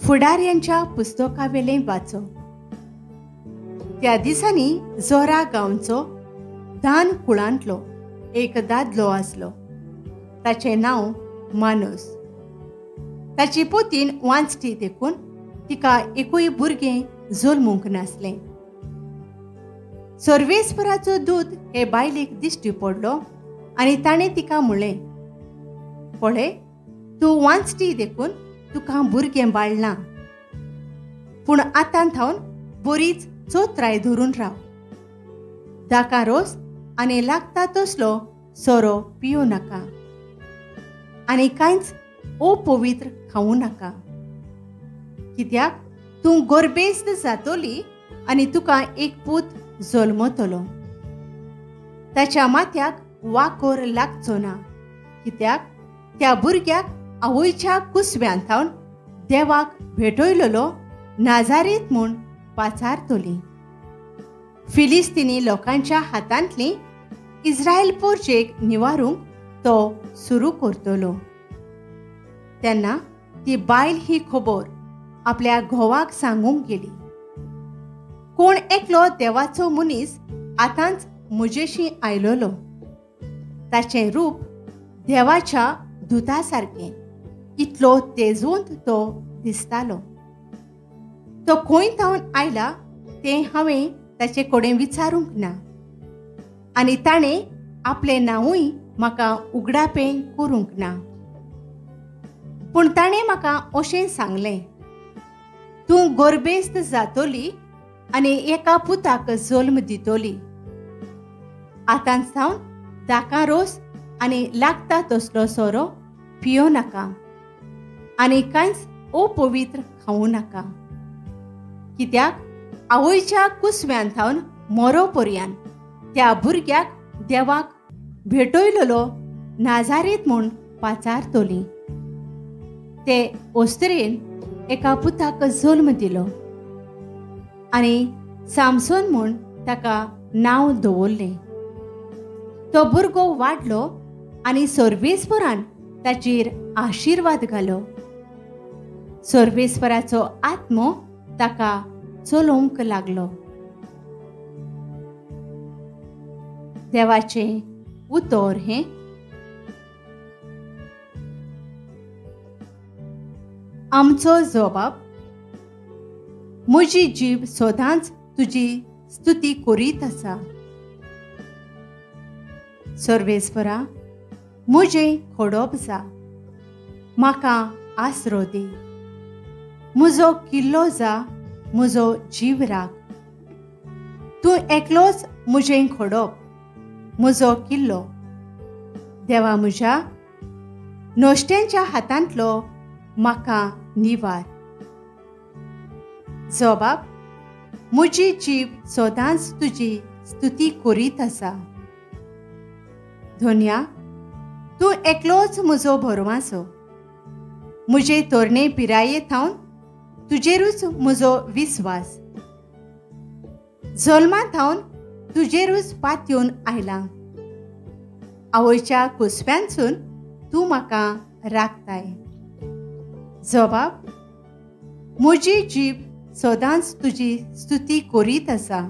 फुडाऱ्यांच्या पुस्तकावेलें वाचप. त्या दिसांनी जोरा गांवचो दान कुळांतलो एक दादलो आसलो. ताचें नांव मानस. ताची पोतीन वांचटी देखून तिका एकूय भुरगें जल्मूंक नासलें. सर्वेस्पराचो दूत हे बायलेक दिश्टी पडलो आनी ताणें तिका म्हणलें, पळय, तूं वांचटी देखून तुका भुरगें बाळ ना, पूण आतां थावन बरीच चोत्राय धरून राव. दाका रोस आनी लागता तसलो सोरो पियो नाका आनी कांयच अपवित्र खावूं नाका, कित्याक तूं गोरबेस्त जातली आनी तुका एक पूत जल्मतलो. ताच्या माथ्याक वाकोर लागचो ना, कित्याक त्या भुरग्याक आवयच्या कुसव्यान थावन देवाक भेटयलेलो नाजारीत म्हूण पाचारतली. फिलिस्तीनी लोकांच्या हातांतली इस्रायल पोरचेक निवारूंक तो सुरू करतलो. तेन्ना ती बायल ही खबर आपल्या घोवाक सांगूंक गेली. कोण एकलो देवाचो मनीस आतांच म्हजेशी आयलोलो. ताचें रूप देवाच्या दुता सारकें, इतलो तेजवंत तो दिसतालो. तो खंय थावन आयला तें हांवें ताचे कडेन विचारूंक ना आनी ताणें आपलें नांवूय म्हाका उगडापें करूंक ना. पूण ताणें म्हाका अशें सांगलें, तूं गोरबेस्त जातली आनी एका पुताक जल्म दितली. आतां सावन दाका रोस आनी लागता तसलो सोरो पियो नाका आनी कांयच अपवित्र खावूं नाका, कित्याक आवयच्या कुसव्यान थावन मोरो पर्यान त्या भुरग्याक देवाक भेटयलेलो नाजारीत म्हूण पाचारतली. ते ओस्तरेन एका पुताक जल्म दिलो आनी सामसोन म्हूण ताका नांव दवरलें. तो भुरगो वाडलो आनी सर्वेस्परान ताचेर आशिर्वाद घालो. सर्वेस्पराचो आत्मो ताका चलोवंक लागलो. देवाचें उतर हें. आमचो जबाब. म्हजी जीब सदांच तुजी स्तुती करीत आसा. सर्वेस्परा, म्हजें खोडप जा, म्हाका आसरो दी. म्हजो किल्लो जा, म्हजो जीव राख. तूं एकलोच म्हजें खोडप, म्हजो किल्लो. देवा म्हज्या, नश्ट्यांच्या हातांतलो म्हाका निवार. जबाब. म्हजी जीब सदांच तुजी स्तुती करीत आसा. धन्या, तूं एकलोच म्हजो भरवासो. म्हजे तरणे पिराये थावन तुजेरूच म्हजो विस्वास. जल्मा थावन तुजेरूच पातयेवन आयलां. आवयच्या कुसव्यांसून तूं म्हाका राखताय. जबाब. म्हजी जीब सदांच तुजी स्तुती करीत आसा.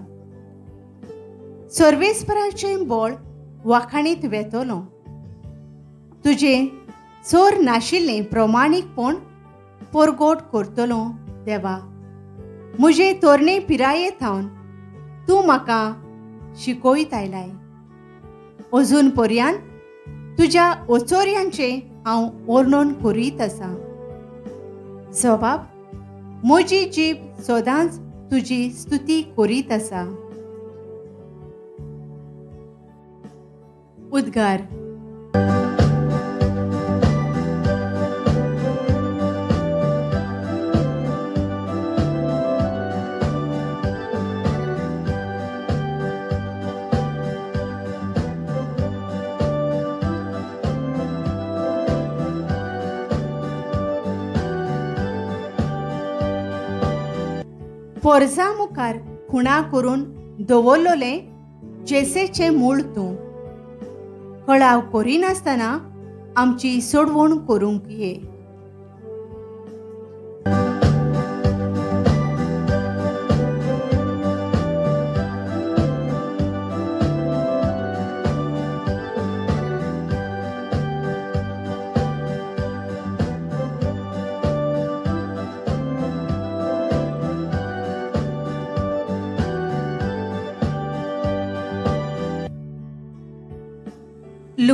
सर्वेस्पराचें बळ वाखाणीत वेतलो. तुजें चोर नाशिल्लें प्रमाणीकपण परगोट करतलो. देवा, म्हजे तरणे पिराये थावन तूं म्हाका शिकयत आयलाय. अजून पर्यान तुज्या ओचोर्यांचें हांव वर्णन करीत आसा. जबाब. म्हजी जीब सदांच तुजी स्तुती करीत आसा. उद्गार. पोरजा मुखार खुणा करून दवरलोलें जेसेचें मूळ तूं. कळाव करिनासतना आमची सोडवण करूंक ये.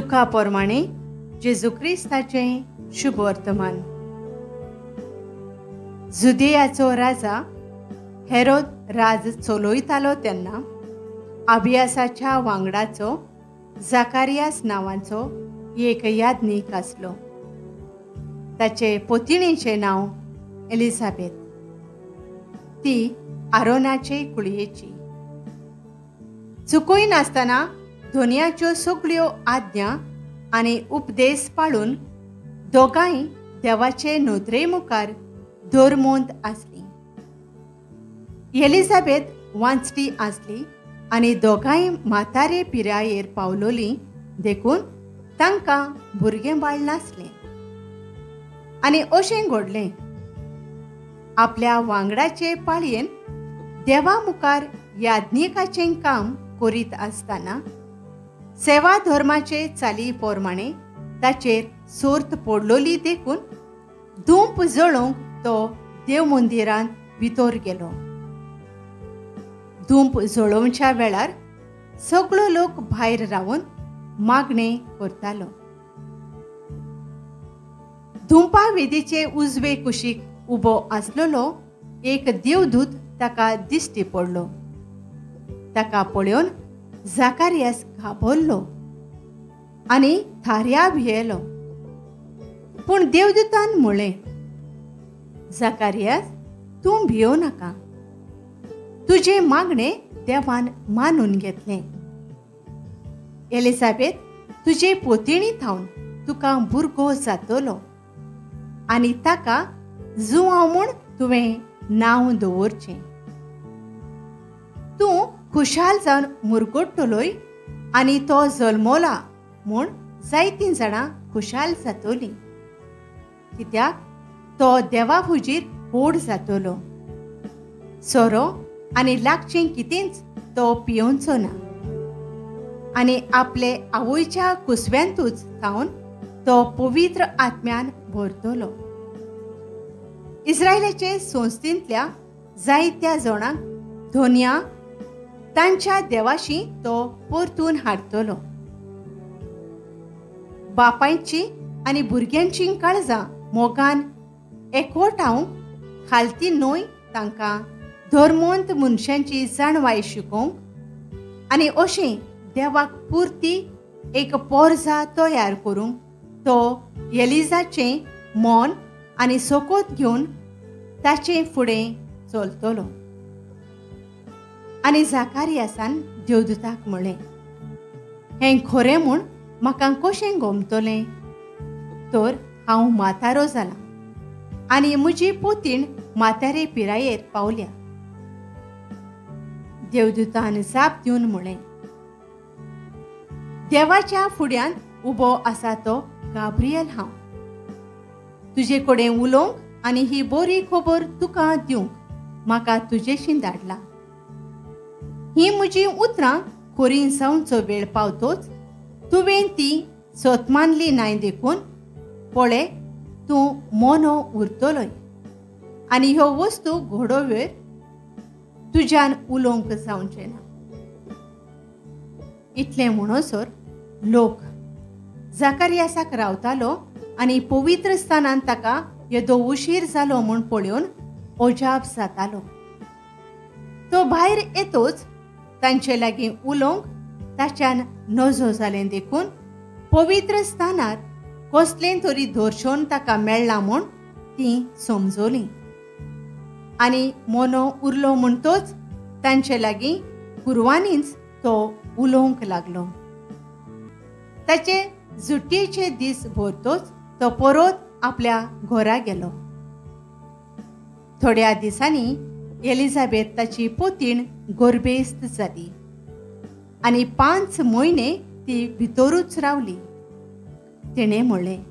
लुका प्रमाणे जेजू क्रिस्ताचें शुभ वर्तमान. जुदेयाचो राजा हेरोद राज चलयतालो तेन्ना आबियासाच्या वांगडाचो जाकारियास नांवाचो एक याज्ञीक आसलो. ताचे पोतिणीचें नांव एलिझाबेथ. ती आरोनाचे कुळयेची. चुकय नासतना धोनियाच्यो सगळ्यो आज्ञा आनी उपदेश पाळून दोगांय देवाचे नदरे मुखार धर्मोंत आसली. एलिझाबेथ वांचटी आसली आनी दोगांय म्हातारे पिरायेर पावलोली देखून तांकां भुरगें बाळ नासलें. आनी अशें घडलें, आपल्या वांगडाचे पाळयेन देवा मुखार याज्ञिकाचें काम करीत आसतना सेवा धर्माचे चाली प्रमाणे ताचेर सोर्त पडलोली देखून धूप जळोवंक तो देव मंदिरांत भितर गेलो. धूप जळोवच्या वेळार सगळो लोक भायर रावन मागणें करतालो. धुंपा वेदीचे उजवे कुशीक उबो आसलेलो एक देवदूत ताका दिश्टी पडलो. ताका पळोवन जाकारियास घाबरलो आनी थाऱ्या भियेलो. पूण देवदूतान म्हळें, जाकारियास, तूं भियोव नाका. तुजें मागणें देवान मानून घेतलें. एलिझाबेथ तुजे पोतिणी थावन तुका भुरगो जातलो आनी ताका जुआंव म्हूण तुवें नांव दवरचें. तूं खुशाल जावन मुरगट्टलोय आनी तो जल्मला म्हूण जायतीं जाणां खुशाल जातलीं, कित्याक तो देवा हुजीर व्हड जातलो. सोरो आनी लागचें कितेंच तो पियोवचो ना आनी आपले आवयच्या कुसव्यांतूच थावन तो पवित्र आत्म्यान भरतलो. इस्रायलाचे संस्थेंतल्या जायत्या जाणांक धोनिया तांच्या देवाशी तो परतून हाडटलो. बापायची आनी भुरग्यांची काळजां मोगान एकवटावंक खालती न्हय तांकां धर्मोंत मनशांची जाणवाय शिकोवंक आनी अशें देवाक पुरती एक पोरजा तयार करूंक तो एलिजाचें मन आनी सोकोत घेवन ताचे फुडें चलतलो. आनी जाकारियासान देवदूताक म्हळें, हें खरें म्हूण म्हाका कशें गोमतलें? तर हांव म्हातारो जालां आनी म्हजी पोतीण म्हातारे पिरायेर पावल्या. देवदूतान जाप दिवन म्हळें, देवाच्या फुड्यांत उबो आसा तो गाब्रियल हांव. तुजे कडेन उलोवंक आनी ही बरी खबर तुका दिवंक म्हाका तुजेशी धाडला. ही म्हजी उतरां खरी जावचो वेळ पावतोच तुवें ती सतमानली नाय देखून पळय तूं मोनो उरतलोय आनी ह्यो वस्तू घडोवेर तुज्यान उलोवंक जावचें ना. इतलें म्हणसर लोक जाकारियासाक रावतालो आनी पवित्र स्थानान ताका येदो उशीर जालो म्हूण पळोवन अजाप जातालो. तो भायर येतोच तांचे लागीं उलोवंक ताच्यान नजो जालें देखून पवित्र स्थानार कसलें तरी दर्शन ताका मेळ्ळां म्हूण तीं समजलीं. आनी मोनो उरलो म्हणटोच तांचे लागीं कुरवांनीच तो उलोवंक लागलो. ताचे जुटयेचे दीस भरतोच तो परत आपल्या घरा गेलो. थोड्या दिसांनी एलिझाबेथ ताची पोतीण गर्भेस्त जाली आनी 5 म्हयने ती भितरूच रावली. तिणें म्हळें,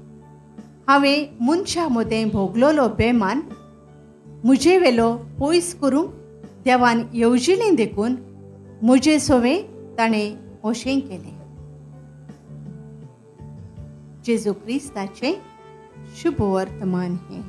हांवें मनशां मदें भोगलोलो बेमान म्हजे वेलो पयस करूंक देवान येवजिलें देखून म्हजे सवें ताणें अशें केलें. जेजू क्रिस्ताचें शुभ वर्तमान हें.